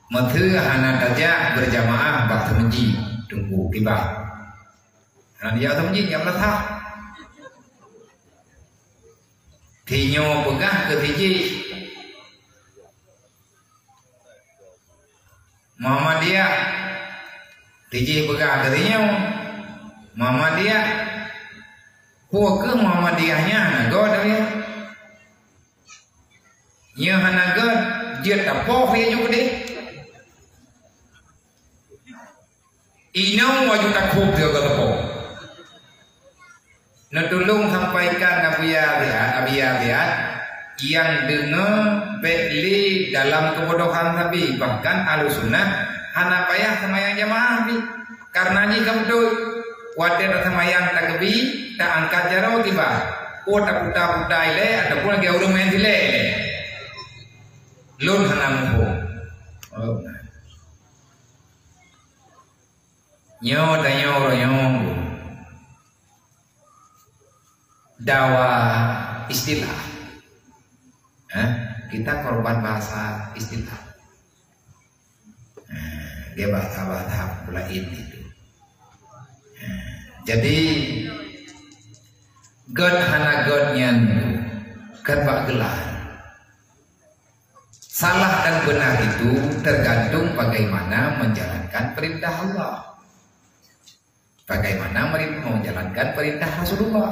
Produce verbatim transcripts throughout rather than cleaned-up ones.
Meuseu hana tajak beurjamaah bak seumeujid, teungku kiban. Hana tajak seumeujid, jak meulasah. Tinyoe peugah keu sijih, Muhammadiyah. Sijih peugah keu tinyoe, Muhammadiyah. Peue keuh Muhammadiyah nyan? Hana göt, ya. Nyoe hana göt, jeuet tapoh lé ju keudeh. Inong waju takhôb sigoe teupông. Neutulông sampaikan Abuya Biat, Abuya Biat, nyang deungoe bék lé dalam keubodohan sabe, bahkan Ahlussunnah hana payah seumayang jamaah pih. Kareuna jih ka beutôi, watée taseumayang takeubi, taangkat jaroe kiban, oh taputa-puta ilée ataupun lagée ureuëng main silée ilée. Lôn hana muphom. Oh, na. Nyoe tanyoe uroe nyoe dawa istilah. Eh, kita korban bahasa istilah. Eh, dia bahasa-bahasa lain itu. Eh, jadi, göt hana göt nyan kan bak gelar. Salah dan benar itu tergantung bagaimana menjalankan perintah Allah. Bagaimana meri-, menjalankan perintah Rasulullah.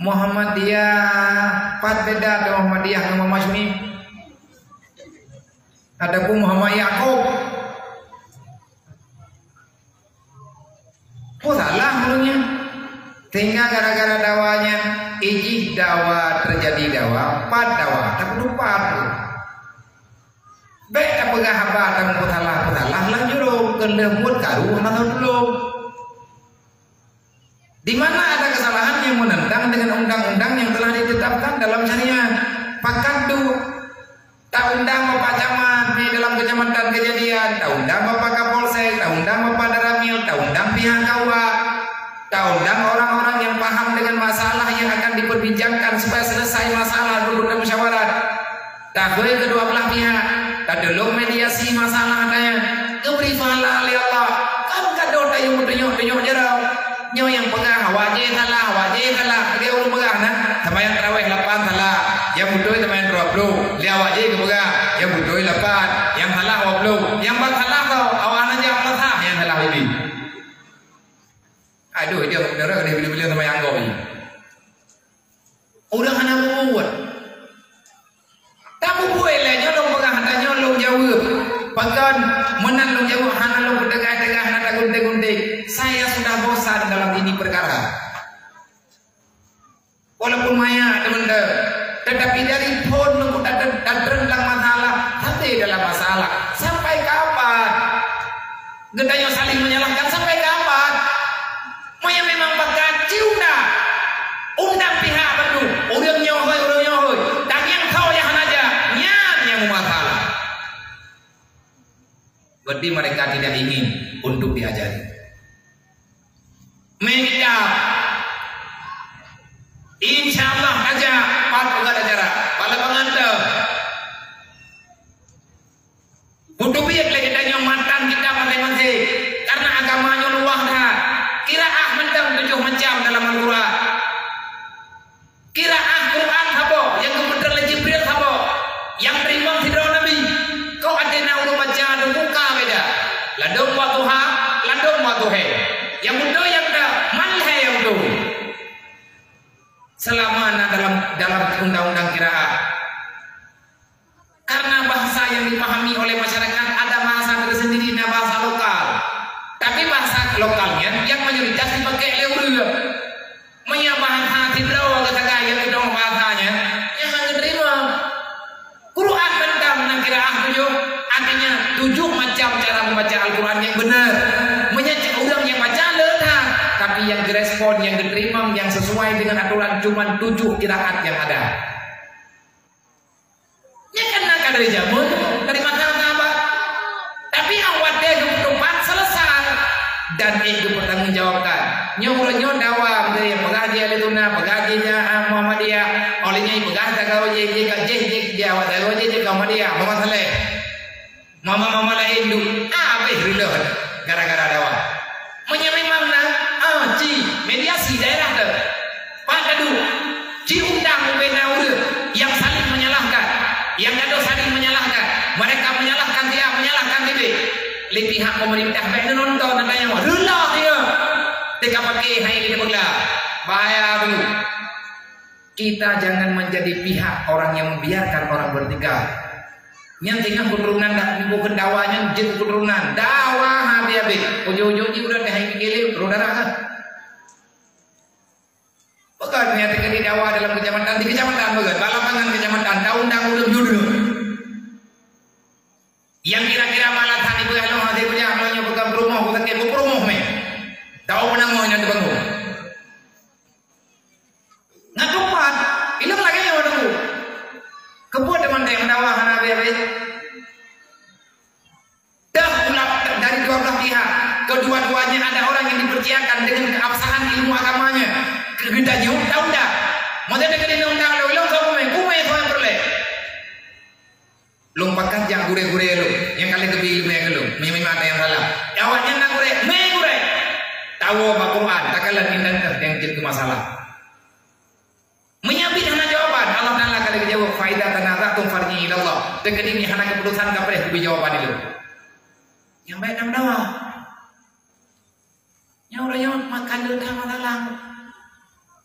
Muhammadiyah pat beda dengan Muhammadiyah ngon Muhammad Syuib. Ataupun Muhammad Yakub. Peue salah ureuëng nyan? Sehingga gara-gara dawa nyan, ijih dawa, teujadi dawa, pat dawa, tapi lupa tu. Bék tapeugah haba tameupeue salah-peue salah lam jurông, keu lheueh buet karu hana tulông. Di mana ada kesalahan yang menentang dengan undang-undang yang telah ditetapkan dalam syariat? Pakat tu. Taundang Bapak Camat di dalam kecamatan kejadian, taundang Bapak Kapolsek, taundang Bapak Danramil, taundang pihak K U A, taundang orang-orang yang paham dengan masalah yang akan diperbincangkan supaya selesai masalah duduk dan musyawarah. Takhôi kedua belah pihak, tatulông mediasi masalah nyan, geubri pahala lé Allah. Kan ka dong tayue meutunyok-tunyok jaroe. Nyoe nyang peugah, wajéb salah, wajéb salah. Lagée ureuëng peugah na, seumayang tarawéh lapan salah. Nyang beutôi seumayang dua puluh. Lé awak jih geupeugah, nyang beutôi lapan, nyang salah dua puluh. Nyang ban salah tau, awak hana jak meulasah, nyang salah ubé. Aduh, dia beutôi keuneuk bila-bila seumayang gob jih. Ureuëng hana mubuet. Tabubuet lé nyoe lôn peugah, hata nyoe lôn jaweueb. Pakon meunan lôn jaweueb hana lôn peuteugas-teugas, hana tagunting-gunting. Saya sudah bosan dalam ini perkara. Walaupun maya teumantong, tetapi dari phon lôn tatreun lam masalah, sampai dalam masalah. Sampai kapan? Geutanyoe saling menyalahkan sampai kapan? Meunyoe memang pakat, ci undang. Undang pihak bandum. Ureuëng nyoe hôi, ureuëng nyoe hôi. Dan nyang tho nyang hana jak, nyan nyang meumasalah. Berarti mereka tidak ingin untuk diajari. Meukitab. Insya Allah aja, pat peugah acara. Pala pengantar. Beuteubiet lé geutanyoe matan kitab maséng-maséng, karena agama nyoe luwah that. Qiraah mantong tujoh macam dalam Al-Quran. Qiraah Quran saboh, nyang geupeutreun lé Jibril saboh, nyang teurimong sidroe Nabi. Kok até na ureuëng baca deungon ka beda. Ladôm Wadduha, ladôm Wadduha. Nyang beutôi nyang ka, man lhée nyang beutôi. Selama na dalam, dalam undang-undang qiraah. Karena bahasa yang dipahami oleh masyarakat ada bahasa tersendiri, na bahasa lokal. Tapi bahasa lokal nyan nyang mayoritas dipakai lé ureuëng. Meunyoe bahasa sidroe geusagai nyang keudong bahasa nyan, nyan hana geuteurimong. Quran mantong na qiraah tujoh, artinya tujoh macam cara membaca Al-Quran yang benar. Meunyoe cit ureuëng nyang baca le that, tapi nyang geurespon, nyang geuteurimong, nyang sesuai dengan aturan cuma tujoh qiraat yang ada. Nyan kan na ka dari jameun, dari masa sahabat. Tapi awak deh geupeuteupat selesai. Dan eh geupeutanggung jawabkan. Nyoe uroe nyoe dawa, beutôi nyang peugah jih Ahli Sunnah, peugah jih, ah, Muhammadiyah. Oleh nyan peugah tagawa jih, jih ka jih, jih, jih awak tagawa jih, jih ka Muhammadiyah, Muhammad Saleh. Mama-mama laén duek, habéh reuloh gara-gara dawa. Meunyoe memang na, ah, ci mediasi daerah teuh. Pat taduek, ci undang ubé na ureuëng nyang saling menyalahkan, nyang gadôh saling menyalahkan. Mereka menyalahkan dia, menyalahkan teubiet. Lé pihak pemerintah bèk neunonton, na tanyong, reuloh dia. Teuka paké hai di peugla. Bahaya tu. Kita jangan menjadi pihak orang yang membiarkan orang bertikai. Nyang teungoh keuturonan dak bukan dawa nyan jeuet keuturonan. Dawa habéh-habéh. Ujong-ujong jih udah dah hai piké lé, droe darah lah. Bukan nyang teungoh di dawa dalam kecamatan, di kecamatan bukan. Bak lapangan kecamatan, taundang ureuëng judul. Nyang kira-kira malah tani beurah lôn hase beurah lôn nyang peugah peurumoh, peugah ke peurumoh meh. Tahu peunamoh nyang teubanggong. Ngat teumpat, ilong lagèe nyoe teungku. Keupeue teumantong meudawa hana habéh-habéh? Dah pula dari dua belah pihak, kedua-duanya ada orang yang dipercayakan dengan keabsahan ilmu agamanya. Keu geutanyoe taundang. Maka dia kena undang lé, ilong keu kumé, kumé keu nyang peureulèe. Lôn pakat jak gurèe-gurèe lôn, nyang ka lheueh geubri ileumèe keu lôn, meunyoe memang ada nyang salah. Awaknyan na gurèe, mé gurèe. Tawoe bak Quran, takalon intan teuh nyang jeuet keu masalah. Meunyoe bit hana jawaban, Allah Taala ka lheueh geujaweueb, "Fa idza tanaza'tum farji'u ilallah." Teukeudi hana keuputusan, ka preh geubri jawaban ilôn. Nyang bèk na meudawa. Nyoe ureueng nyoe makan leuta masalah.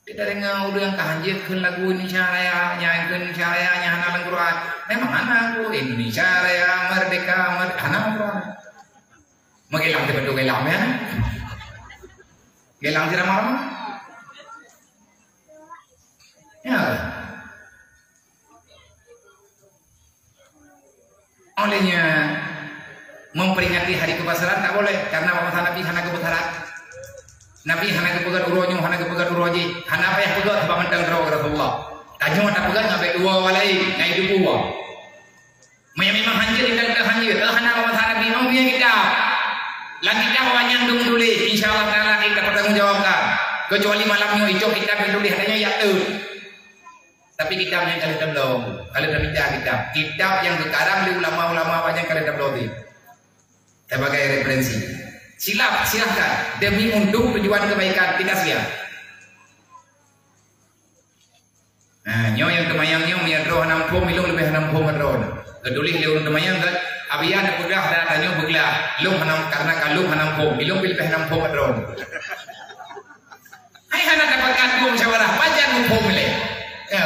Kita deungoe ureueng ka hanjeuet kheun lagu Indonesia Raya, nyan kheun Indonesia Raya, nyan hana lam Quran. Memang hana aku Indonesia Raya, merdeka, merdeka, hana lam Quran. Meugilang teubeutôi gilang, ya. Gilang sira malam. Ya. Oleh nyan, memperingati hari kebesaran tak boleh, karena masa Nabi hana kebesaran. Nabi hana geupeugah uroe nyoe, hana geupeugah uroe jih, hana payah peugah sebab mantong droe Rasulullah. Tanyoe tapeugah ngon bèk dua orang lain, ngai dua. Meunyoe memang hanjeuet, kita kata hanjeuet. Eh, hana masa Nabi, oh, punya kitab. Lagi kitab awak nyang dong tulis, insya Allah Taala kita pertanggungjawabkan. Kecuali malam nyoe, icok kitab yang tulis, hanya ya tu. Tapi kitab nyang ka lheueh tabloe, ka lheueh tamita kitab. Kitab nyang geukarang lé ulama-ulama awak nyan ka lheueh tabloe teuh. Sebagai referensi. Silap, silahkan. Demi untuk tujuan kebaikan, kita siap. Nah, nyoe nyang teumayang nyoe, meunyoe droe hana muphom, ilong leubeh hana muphom droe. Geutuléh lé ureueng teumayang kan, "Abiya neupeugah dan tanyoe beuglah, lôn hana, karena ka lôn hana muphom, ilong pih leubeh hana muphom droe." Hai hana dapat ngaku musyawarah, pajan muphom lé. Ya.